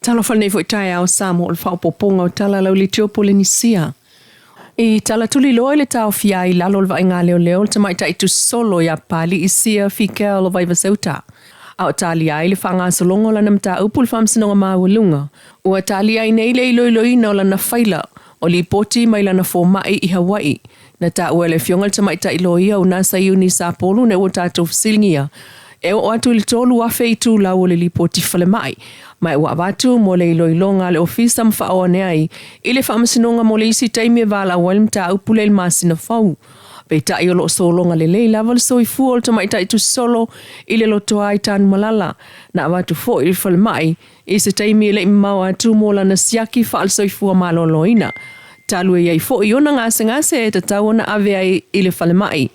Talofa i lenei foi taeao Samoa o le faaopoopoga o tala lau Litio Polenisia. I tala tuliloa i le taofia ai i lalo o le vaaiga a leoleo le tamaitai tusisolo ia Papalii Sia Fikel o Vaivaseuta, a o talia ai le faagasologa o lana mataupu i le Faamasinoga Maualuga, ua talia ai nei le iloiloina o lana faila o lipoti mai lana fomai i Hawaii. Na taua e le Afioga i le Tamaitai Loia Unasa Iuni Sapolu ina ua tatou fesiligia e oo atu i le 3,000 itulau o le lipoti falemai, ma ua avatu mo le iloiloga a le Ofisa ma faaoo ane ai i le Faamasinoga mo le isi taimi e valaau ai le mataupu lea i le masina fou. Peitai o lo o sologa lelei lava le soifua o le tamaitai tusisolo i le lotoa i Tanumalala, na avatu foi i le falemai i se taimi e le i mamao atu mo lana siaki faale-soifua maloloina, talu e i ai foi ona gasegase e tatau ona ave ai i le falemai.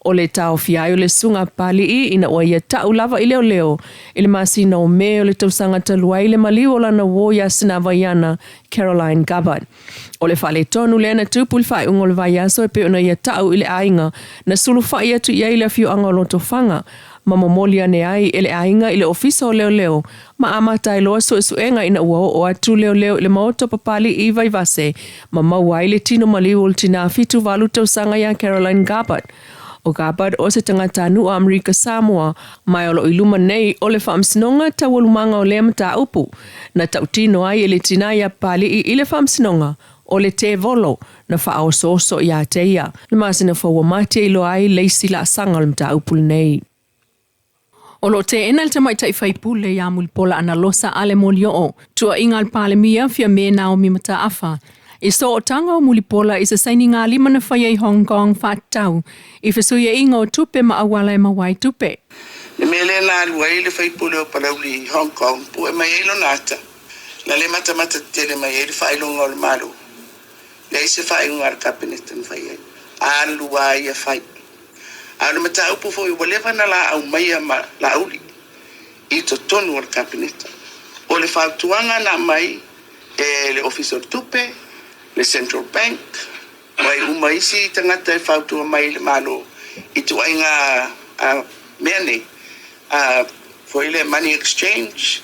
O le taofia ai o le susuga a Papalii ina ua ia tau lava i leoleo i le masina o Me o le tausaga talu ai le maliu o lana uo ia Sinavaiana Caroline Gabbard. O le faaletonu lea na tupu i le faaiuga o le vaiaso e pei ona ia tau i le aiga na sulufai atu i ai le afioaga o Lotofaga ma momoli ane ai e le aiga i le Ofisa o Leoleo ma amata ai loa suesuega ina ua oo atu leoleo i le maota o Papalii i Vaivase ma maua ai le tino maliu o le tinā 78 tausaga ia Caroline Gabbard. O Gabbard o se tagatanuu o Amerika Samoa ma o lo o i luma nei o le Faamasinoga Taualumaga o lea mataupu na tautino ai e le tinā iā Papalii i le Faamasinoga o le tevolo na faaosooso ia te ia. Le masina fou o Mati e iloa ai le isi laasaga o le mataupu lenei. O lo o teena le tamaitai faipule ia Mulipola Anarosa Ale Molioo, tuuaiga a le Palemia Fiame Naomi Mataafa, i sootaga o Mulipola i se sainigalima na faia i Hong Kong faatatau i fesuiaiga o tupe ma auala e maua ai tupe. Le mea lea na alu ai le faipule o Palauli i Hong Kong, pue mai ai lona ata, na le matamata tetele mai ai le faailoga o le Malo. Leai se faaiuga a le Kapeneta na fai ai. Alu a ia fai. A o le mataupu foi ua leva na laau maia ma Laauli i totonu o le Kapeneta. O le fautuaga na aumai e le Ofisa o le Tupe, le Central Bank, ma ai uma isi tagata e fautua mai i le Malo i ituaiga mea nei, foi le money exchange,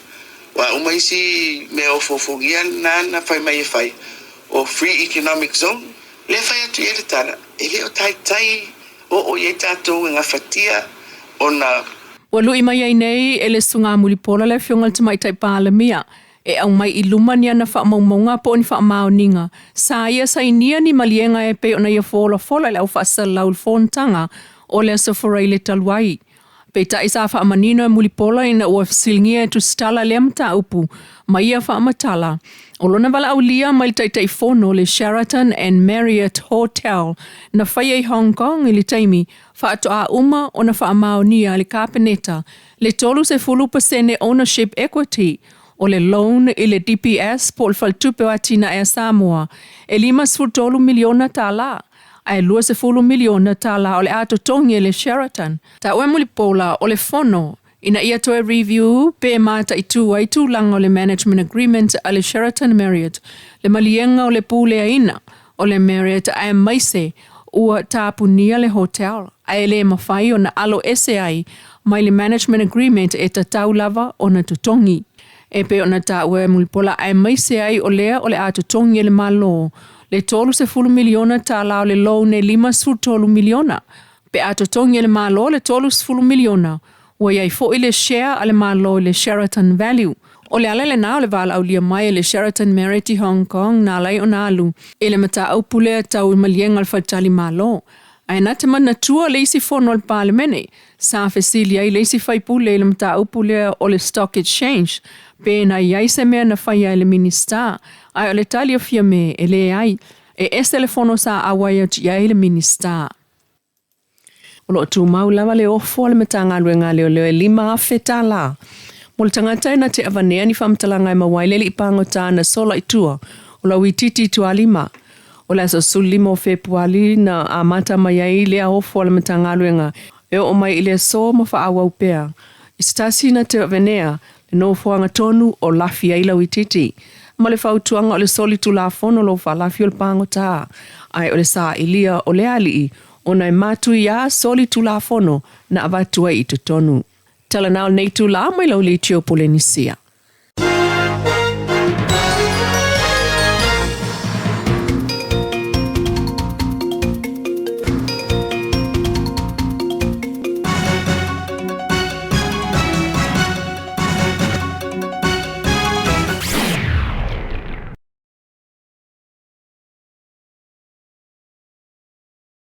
o a uma isi mea ofoofogia na na fai mai e fai, o free economic zone. Lea e fai atu i ai le tala, e le o taitai oo i ai tatou e gafatia ona. Ua lui mai ai nei e le Susuga Mulipola le Afioga i le Tamaitai Palemia e aumai i luma ni ana faamaumauga po o ni faamaoniga sa ia sainia ni maliega e pei ona ia folafola i le au faasalalau i le fonotaga o le Aso Faraile talu ai. Peitai sa faamanino e Mulipola ina ua fesiligia e Tusitala lea mataupu ma ia faamatala, o lona valaaulia mai le Taitaifono o le Sheraton and Marriott Hotel na faia i Hong Kong i le taimi faatoa uma ona faamaonia e le Kapeneta le 30% ownership equity o le loan i le DBS po o le Faletupe o Atinae a Samoa e $53 miliona tala ae $20 miliona tala o le a totogi e le Sheraton. Taua e Mulipola o le fono ina ia toe review pe mataitu ai tulaga o le Management Agreement a le Sheraton Marriott, le maliega o le puleaina o le Marriott aemaise ua tapunia le hotel ae le mafai ona alo ese ai mai le Management Agreement e tatau lava ona totogi. E pei ona taua e Mulipola aemaise ai o lea o le a totogi e le Malo le $30 miliona tala o le loan e $53 miliona. Pe a totogi e le Malo le $30 miliona, ua i ai foi le share a le Malo i le Sheraton Value. O le ala lena o le valaaulia mai e le Sheraton Marriott i Hong Kong na ala ai ona alu i le mataupu lea tau i maliega o le faletalimalo. Ae na te manatua le isi fono a le Palemene sa fesili ai le isi faipule i le mataupu lea o le Stock Exchange pe na i ai se mea na faia e le Minisita, ae o le tali o Fiame e leai, e ese le fono sa auai atu i ai le Minisita. O lo o tumau lava le ofo a le Matagaluega a Leoleo e $5,000 mo le tagata e na te avanea ni faamatalaga e maua ai le alii pagota na sola i tua o Lauitiiti i Tualima. O le aso 15 o Fepuali na amata mai ai lea ofo a le Matagaluega e oo mai i le aso ma faaauau pea i se tasi na te avanea le nofoaga tonu o lafi ai Lauitiiti ma le fautuaga o le soli tulafono lo faalafi o le pagota ae o le sailia o le alii ona e matuia soli tulafono na avatu ai i totonu. Tala na o lenei itula mai lau Leitio Polenisia.